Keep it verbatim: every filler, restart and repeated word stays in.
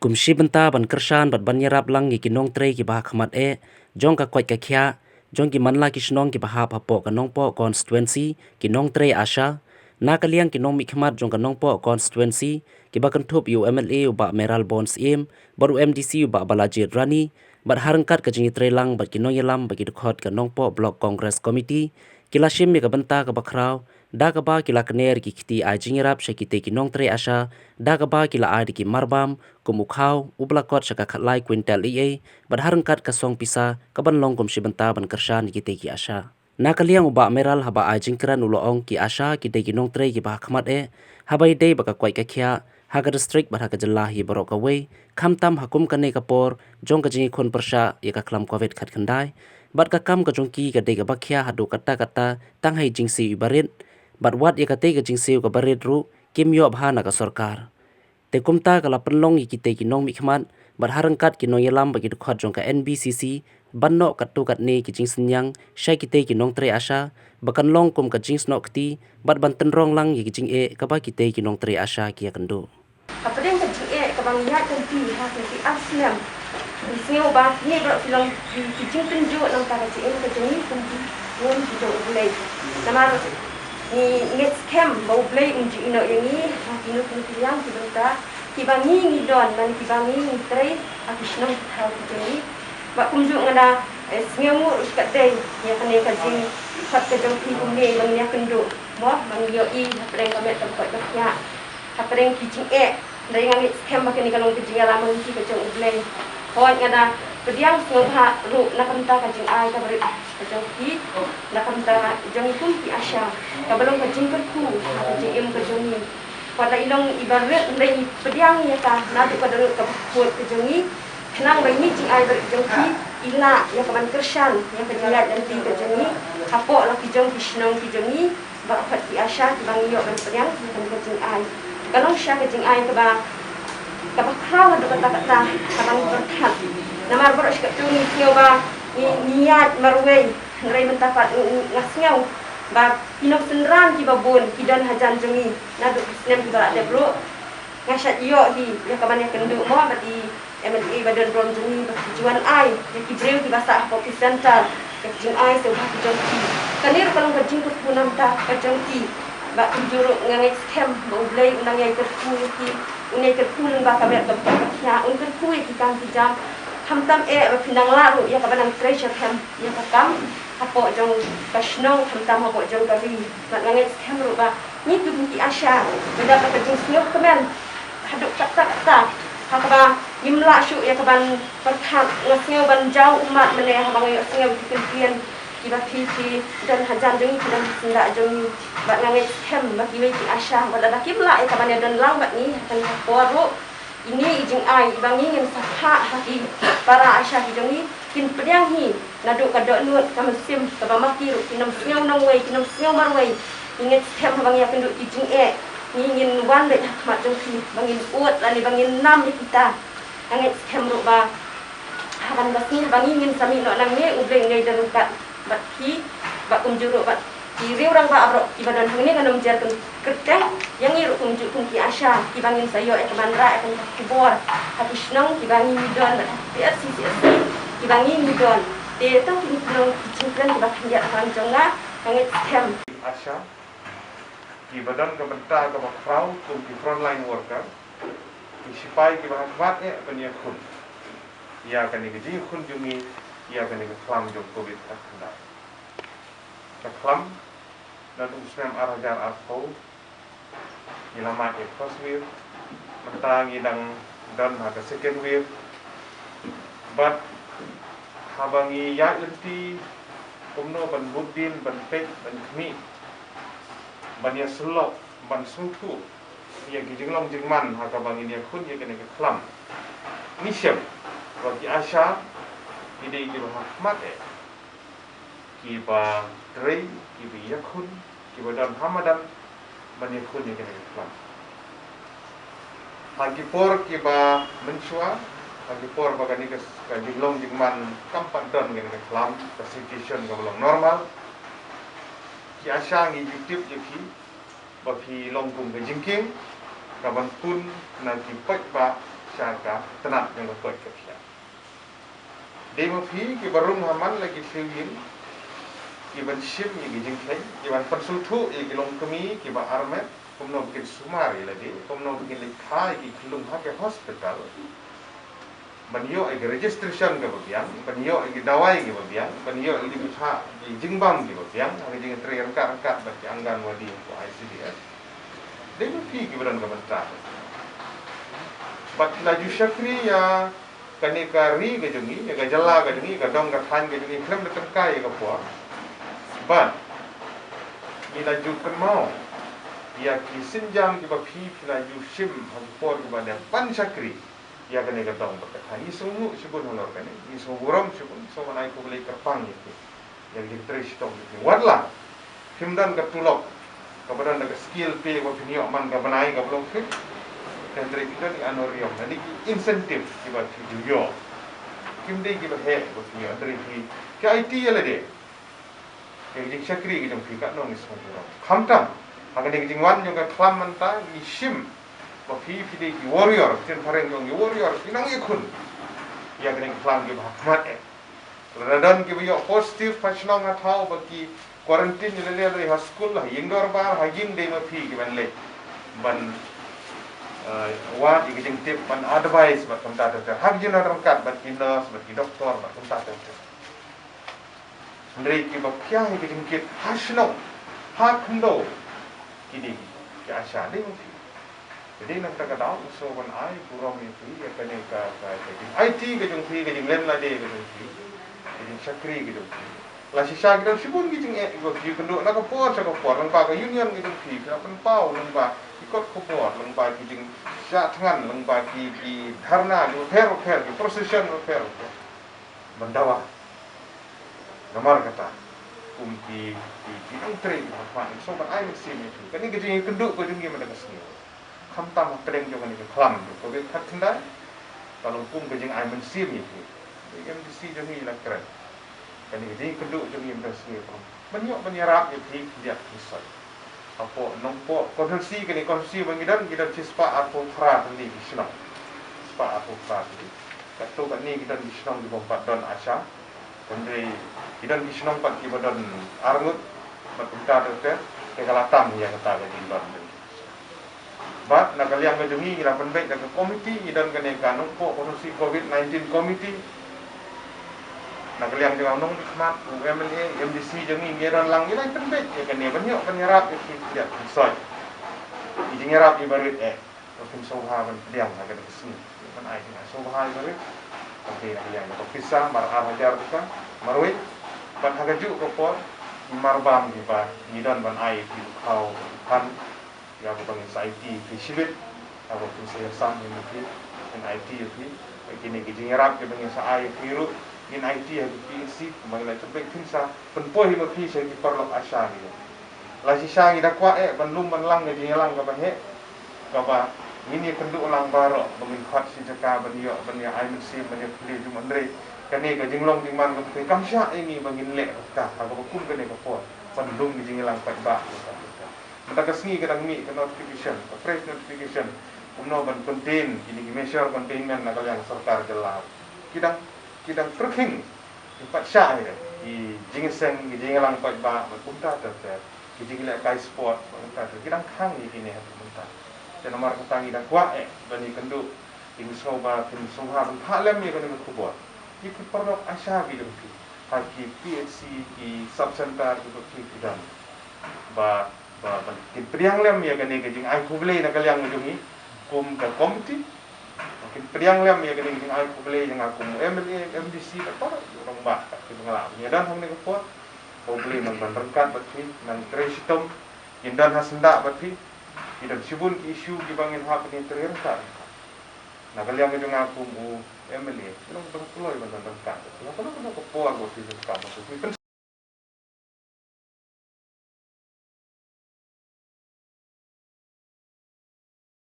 Kum shi bynta ban kyrshan bad ban ïarap lang ïa ki nongtrei kiba ha khmat eh jong ka koit ka khiah jong ki man la ki shnong kiba hap hapoh ka Nongpoh constituency, ki nongtrei ASHA, na ka liang ki nongmihkhmat jong ka Nongpoh constituency, kiba kynthup ïa u MLA u Bah Mayralborn Syiem bad u MDC u Bah Balajied Rani, bad ha ryngkat ka jingïatreilang bad ki nongïalam bad ki dkhot ka Nongpoh Block Congress Committee, ki la shim ïa ka bynta kaba khraw da kaba ki la kner ki kti ai jingïarap sha kitei ki nongtrei ASHA, da kaba ki la ai da ki marbam kum u khaw uba la kot sha ka khatlai kwintal eiei, bad ha ryngkat ka song pisa kaban long kum shi bynta ban kyrshan ïa kitei ki ASHA. Na ka liang u Bah Mayral haba ai jingkren u la ong ki ASHA ki dei ki nongtrei kiba ha khmat eh haba ïadei bad ka koit ka khiah ha ka district bad ha ka jylla hi baroh kawei, khamtam ha kum kane ka por jong ka jingïakhun pyrshah ïa ka khlam covid khatkhyndai, bad ka kam ka jong ki ka dei kaba khia haduh katta katta tang ha i jingsiew iba rit, bad wat ïa katei ka jingsiew kaba rit ruh kim ïoh bha na ka sorkar. Te kumta ka la pynlong ïa kitei ki nongmihkhmat bad ha ryngkat ki nongïalam bad ki dkhot jong ka NBCC ban noh katto katne ki jingsynñiang sha kitei ki nongtrei ASHA ba kan long kum ka jingsnoh kti bad ban tynrong lang ïa ki jingeh kaba kitei ki nongtrei ASHA ki ïakynduh. Hapdeng ka jingeh kaba ngi ïaid lynti ha kine ki ar snem, ngi sngew ba kine baroh ki long ki, ki jingtynjuh na ka bynta ka jingim ka jong ngi kum ki khun ki jong U Blei. Namar ngi ngeit skhem ba U Blei un ju ïehnoh ïa ngi ha kino kino ki liang ki bynta kiba ngi ngi don, lane kiba ngi ngi trei ha ki shnong ki thaw ki jong ngi. Bad kumjuh nga da, eh, sngewnguh ruh shi katdei ïa kane ka jingkhot ka jong phi kumne ba ngin ïakynduh, mo, ba ngin ïohi hapdeng ka met ka koit ka khiah, hapdeng ki jingeh. Hynrei nga ngeit skhem ba kane ka long ka jingïalam ha lynti ka jong U Blei. Hooid, nga da pdiang sngewbha ruh na ka bynta ka jingai kaba rit ka jong phi, na ka bynta jong ngi kum ki ASHA, kaba long ka jingkyrkhu ha ka jingim ka jong ngi. Wat la i long iba rit, hynrei ngi pdiang ïa ka naduh ka dohnud kaba khuid ka jong ngi, khnang ba ine i jingai ba rit jong phi i lah ïa ka ban kyrshan ïa ka jingïaid lynti ka jong ngi hapoh la ki jong ki shnong ki jong ngi, baroh ki ASHA kiba ngi ïoh ban pdiang ïa kane ka jingai. Ka long shisha ka jingai kaba, kaba khraw haduh katta katta kaba ngi pyrkhat. Namar baroh shi katto ngi sngew ba ngi, ngi ïaid marwei, hynrei mynta pat nga, nga sngew ba ki nongsynran kiba bun ki don hajan jong ngi naduh ki snem kiba la dep ruh. Nga shait ïoh hi ïa ka ban ïakynduh mo bad i MLA ba don burom jong ngi ba ki ju wan ai ïa ki briew kiba sah hapoh ki center ïa ka jingai sngewbha ki jong ki. Kane ruh ka long ka jingkyrkhu na ka bynta ka jong ki. Bad kumjuh ruh nga ngeit skhem ba U Blei un nang ïai kyrkhu ïa ki, un ïai kyrkhu lyngba ka met ka bynta ka khiah, un kyrkhu ïa ki kam ki jam. Khamtam eh ba phin nang lah ruh ïa ka ban nang trei sha phi ïa ka kam hapoh jong ka shnong, khamtam hapoh jong ka ri. Bad nga ngeit skhem ruh ba ngi kum ki ASHA, ba dap da ka jingsngewkmen haduh katta katta, ha kaba ngim lah shuh ïa ka ban pyrkhat. Nga sngew ban jaw ummat mynne haba nga ïohsngew ki kyntien kiba phi phi don hajan jong ngi, ki don ha syndah jong ngi. Bad nga ngeit skhem ba kiwei ki ASHA, wat lada kim lah ïa ka ban ïadon lang bad ngi ha kane ka por ruh, ine i jingai iba ngi ngin sa phah ha ki para ASHA ki jong ngi, kin pdiang hi naduh ka dohnud ka mynsiem kaba ma ki ruh ki nongsngew nongwei, ki nongsngew marwei. Ngi ngeit skhem haba ngi ïakynduh ki jingeh, ngi ngin wan beit ha khmat jong phi ba ngin ud lane ba ngin nam ïa kita. Nga ngeit skhem ruh ba ha kane ka sngi haba ngi ngin sa mih noh nangne, U Blei un ïai don ryngkat bad phi, bad kumjuh ruh bad ki riew rangbah baroh kiba don hangne. Ngan ym jer kyrteng, ïa ngi ruh kumjuh kum ki ASHA kiba ngin sa ïoh ïa ka ban rah ïa kane ka khubor ha ki shnong kiba ngi ngi don, bad ha ki PHC, CHC kiba ngi ngi don. Te to kine ki long ki jingkren kiba khyndiat ha khmat jong nga. Nga ngeit skhem. ASHA kiba don ka bynta kaba khraw kum ki frontline worker, ki sipai kiba ha khmat eh ban ïakhun ïa kane ka jingïakhun jong ngi ïa kane ka khlam jong covid khatkhyndai. Ka khlam naduh u snem ar hajar arphew ngi la mad ïa ka first wave, mynta ngi dang don ha ka second wave. Bad haba ngi ïaid lynti kumno ban bud dien, ban peit, ban khmih, ban ïasyllok, ban sngewthuh ïa ki jinglong jingman ha kaba ngin ïakhun ïa kane ka khlam, ngi shem ba ki ASHA ki dei kiba ha khmat eh, kiba trei, kiba ïakhun, kiba don ha madan ban ïakhun ïa kane ka khlam. Ha ki por kiba mynshuwa, ha ki por ba kane ka, ka jinglong jingman kam pat don kane ka khlam, ka situation kaba long normal, ki ASHA ngi ju tip ïa ki ba phi long kum ka jingkieng kaban pun na ki paidbah sha ka tnat jong ka koit ka khiah. Dei ma phi kiba rung ha man la ki thliew ïing, kiban shim ïa ki jingkheiñ, kiban pynsngewthuh ïa ki longkmie kiba armet, kumno ba kin sumar ïa lade, kumno ba kin leit kha ïa ki khyllung ha ki hospital, ban ïoh ïa ki registration kaba biang, ban ïoh ïa ki dawai kiba biang, ban ïoh ïa ki bthah, ki jingbam kiba biang ha ki jingïatrei ryngkat ryngkat bad ki Anganwadi, ki I C D S. Dei ma phi kiba don ka bynta. Bad phi la ju shakri ïa kane ka ri ka jong ngi, ïa ka jylla ka jong ngi, ka dong ka thaiñ ka jong ngi, khlem da tyngkai ïa ka por. Bad ngi la ju kynmaw ïa ki sienjam kiba phi, phi la ju shim ha ki por kiba dei ban shakri ïa kane ka dong bad ka thaiñ. Ngi sngewbha shibun halor kane, ngi sngewburom shibun, sngewbha ban ai khublei kyrpang ïa phi. Ïa ki jingtrei shitom jong phi. Wat la phim don ka tulop kaba don da ka scale pay ba phin ïoh man ka bnai kaba long fixed, hynrei phi don ïa ki honorarium lane ki incentive kiba phi ju ïoh. Kim dei kiba heh ba phi ïoh, hynrei phi, ki aiti ïa lade. Ïa ki jingshakri ki jong phi, katno ngi sngewbha. Khamtam ha kane ka jingwan jong ka khlam mynta ngi shim ba phi, phi dei ki warrior, phi dei phareng jong ki warrior, ki nongïakhun ïa kane ka khlam kiba ha khmat eh. Lada don kiba ïoh positive ha shnong ha thaw ba ki quarantine ïa lade ha skul, ha ïing dorbar, ha ïing, dei ma phi kiban leit ban, eh, wad ïa ki jingtip, ban advice bad kumta ter ter. Ha ki jingïaryngkat bad ki nurse bad ki doktor bad kumta ter ter. Hynrei kiba pdiang ïa ki jingkit ha shnong, ha khyndew, ki dei ki ASHA, dei ma phi. Te dei na kata ka daw ngi sngewbha ban ai burom ïa phi ïa kane ka, ka, ka jingaiti ka jong phi, ka jinglen lade ka jong phi, ka jingshakri ka jong phi. La shisha ki don shibun ki jingeh kiba phi ïakynduh na ka por sha ka por, lyngba ka union ka jong phi, phi la pynpaw lyngba ki kot khubor, lyngba ki jingshah thngan, lyngba ki, ki dharna kiba pher bapher, ki procession bapher bapher ban dawa. Namar kata kum ki, ki, ki nongtrei kiba khmat, ngi sngewbha ban ai mynsiem ïa phi. Kane ka jingïakynduh ka jong ngi mynta ka sngi, khamtam hapdeng jong kane ka khlam jong Covid khatkhyndai, ka long kum ka jingai mynsiem ïa phi. Ka M D C jong ngi la kren, kane ka jingïakynduh jong ngi mynta ka sngi, ban ïoh ban ïarap ïa phi khyndiat khynsoit. Hapoh Nongpoh constituency, kane constituency ba ngi don, ngi don shispah arphew phra tylli ki shnong. Shispah arphew phra tylli. Katto katne ki don ki shnong kiba ym pat don ASHA. Hynrei ki don ki shnong pat kiba don arngut bad kumta ter ter, te ka la tam ïa kata ka jingdon. Bad na ka liang ka jong ngi, ngi la pynbeit da ka komiti, ngi don kane ka Nongpoh Constituency Covid nineteen Committee. Na ka liang jong nga nongmihkhmat, u M L A, M D C jong ngi, ngi don lang, ngi la pynbeit ïa kane ban ïoh ban ïarap ïa ki khyndiat khynsoit. Ki jingïarap iba rit eh, ba kin sngewbha ban pdiang ha kane ka sngi. Ban ai jingai sngewbha iba rit. Ka dei na ka liang jong ka pisa mar ar hajar tyngka marwei. Bad ha kajuh ka por, ki marbam kiba ngi don ban ai ïa ki, u khaw, u khan, ïa kaba ngin sa aiti ïa phi shibit, ïa kaba phin sa ïasam ïa phi, ngin aiti ïa phi. Ïa kine ki jingïarap kiba ngin sa ai ïa phi ruh, ngin aiti ha ki P H C, kumba ngi la tip beit, phin sa pynpoi ïa phi sha ki paralok ASHA ki. La shisha ngi da kwah eh ban lum ban lang ka jingïalang kaba heh, kaba ngin ïakynduh lang baroh, ba ngin khot shi jaka ban ïoh, ban ïa ai mynsiem, ban ïa plie jingmut, hynrei kane ka jinglong jingman kaba phi kam shah ïa ngi ba ngin leh kata, ha kaba kum kane ka por ban lum ka jingïalang paidbah. Mynta ka sngi ka dang mih ka notification, ka fresh notification, kumno ban contain, kine ki measure containment na ka liang sorkar jylla. Ki dang, ki dang pyrkhing, ki pat shah ïa ki jingïaseng, ki jingïalang paidbah bad kumta ter ter, ki jingleh kai sport bad kumta ter, ki dang khang ïa kine ha mynta. Te namar kata ngi da kwah eh ban ïakynduh, ngi sngewbha phin sngewbha ban phah lem ïa kane ka khubor ïa ki paralok ASHA ki jong phi ha ki P H C, ki sub center kiba phi phi don, ba, ba, ba kin pdiang lem ïa kane ka jingai khublei na ka liang jong ngi kum ka komiti. Ba kin pdiang lem ïa kane ka jingai khublei jong nga kum u M L A, M D C, bad baroh ki rangbah, bad kiba nga lah ban ïadon ha kane ka por. Ba U Blei un nang don ryngkat bad phi, nang trei shitom, kin don ha syndah bad phi. Ki don shibun ki issue kiba ngin hap ban ïatrei ryngkat. Na ka liang jong nga kum u M L A, ngi long ba kloi ban don ryngkat bad phi ha kano kano ka por ba phi donkam bad phi.